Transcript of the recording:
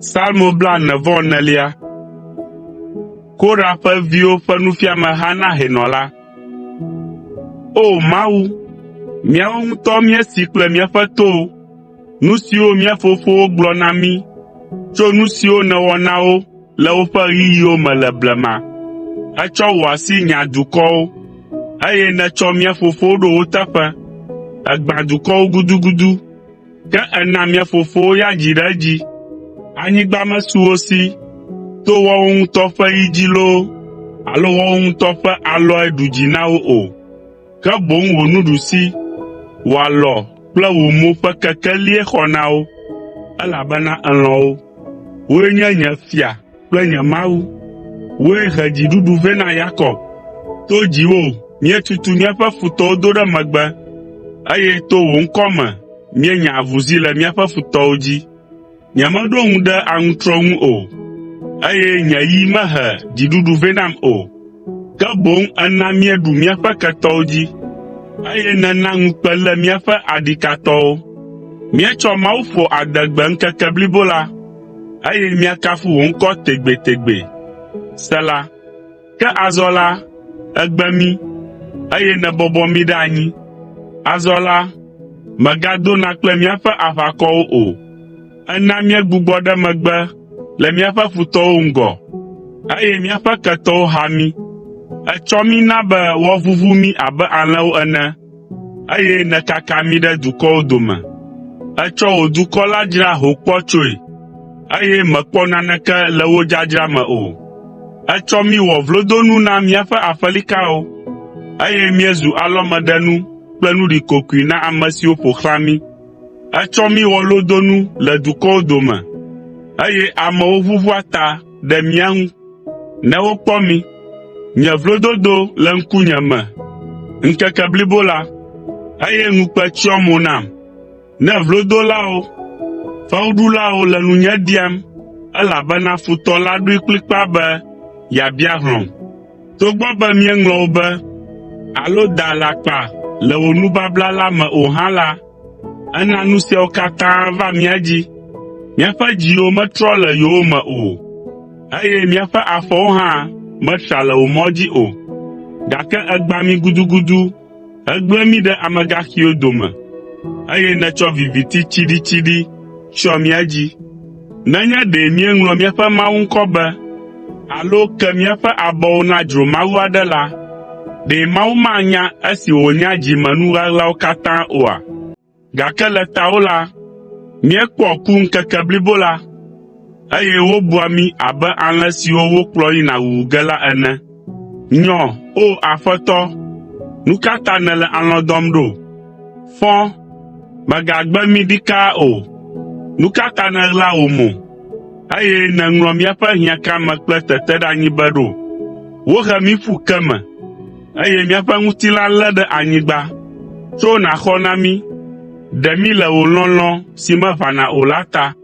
Salmo blaene-vɔ-enelia. Korah ƒe viwo ƒe nufiameha na hɛnɔ la. O! Mawu, míawo ŋutɔ míesee kple míaƒe towo, nu siwo mía fofowo gblɔ na mí tso nu siwo nèwɔ na wo le woƒe ɣeyiɣiwo me le blema. Ètsɔ wò asi nya dukɔwo, eye nètsɔ mía fofowo ɖo wo teƒe. Ègbã dukɔwo gudugudu, ke èna mía fofowo ya dzi ɖe edzi. Anyigba mesu wo si to woawo ŋutɔ ƒe yi dzi loo alo woawo ŋutɔ ƒe alɔe ɖu dzi na wo o, ke boŋ wò nuɖusi, wò alɔ kple wò mo ƒe kekelie xɔ na wo, elabena èlɔ̃ wo. Wòe nye nye fia kple nye Mawu. Wòe he dziɖuɖu vɛ na Yakob. To dziwò míetutu míaƒe futɔwo do ɖe megbe, eye to wò ŋkɔ me míenya avuzi le míaƒe futɔwo dzi. Nyemeɖo ŋu ɖe aŋutrɔ ŋu o, eye nye yi mehe dziɖuɖu vɛ nam o. Ke boŋ èna míeɖu míaƒe ketɔwo dzi, eye nèna ŋukpe lé míaƒe aɖikatɔwo. Míetsɔ Mawu ƒo adegbe ŋkeke blibo la, eye míakafu wò ŋkɔ tegbetegbe. Sela Ke azɔ la, ègbe mí, eye nèbɔbɔ mí ɖe anyi. Azɔ la, mègadona kple míaƒe aʋakɔwo o. Èna míegbugbɔ ɖe megbe le míaƒe futɔwo ŋgɔ, eye míaƒe ketɔwo ha mí. Ètsɔ mí na be woavuvu mí abe alẽwo ene, eye nèkaka mí ɖe dukɔwo dome. Ètsɔ wò dukɔ la dzra ho kpɔtsɔe, eye mèkpɔ naneke le wo dzadzra me o. Ètsɔ mí wɔ vlodonu na míaƒe aƒelikawo, eye míezu alɔmeɖenu kple nu ɖikokoe na ame siwo ƒo xlã mí. Ètsɔ mí wɔ lodonu le dukɔwo dome, eye amewo ʋuʋua ta ɖe mía ŋu ne wokpɔ mí. Nye vlododo le ŋkunye me ŋkeke blibo la, eye ŋukpe tsyɔ mo nam. Ne vlodolawo, fewuɖulawo le nunye ɖiam, elabena futɔ la ɖoe kplikpaa be yeabia hlɔ̃m. Togbɔ be míeŋlɔ wò be, alo da alakpa le wò nubabla la me o hã la, èna nu siawo katã va mía dzi. Míaƒe dziwo metrɔ le yowòme o, eye míaƒe afɔwo hã metra le wò mɔ dzi o, gake ègbã mí gudugudu hegblẽ mí ɖe amegaxiwo dome, eye nètsɔ viviti tsiɖitsiɖi tsyɔ mía dzi. Nenye ɖe míeŋlɔ míaƒe Mawu ŋkɔ be, alo ke míaƒe abɔwo na dzromawu aɖe la, ɖe Mawu manya esi wònya dzimenu ɣaɣlawo katã oa? Gake le tawò la, míekpɔa ku ŋkeke blibo la, eye wobua mí abe alẽ siwo wokplɔ yina wuwu ge la ene. Nyɔ, O Aƒetɔ! Nu ka ta nèle alɔ̃ dɔm ɖo? Fɔ, mègagbe mí ɖikaa o. Nu ka ta nèɣla wò mo, eye nèŋlɔ míaƒe hiãkame kple teteɖeanyi be ɖo? Wohe mí ƒu ke me, eye míaƒe ŋutilã lé ɖe anyigba. Tso nàxɔ na mí, ɖe mí le wò lɔlɔ̃ si meʋãna o la ta.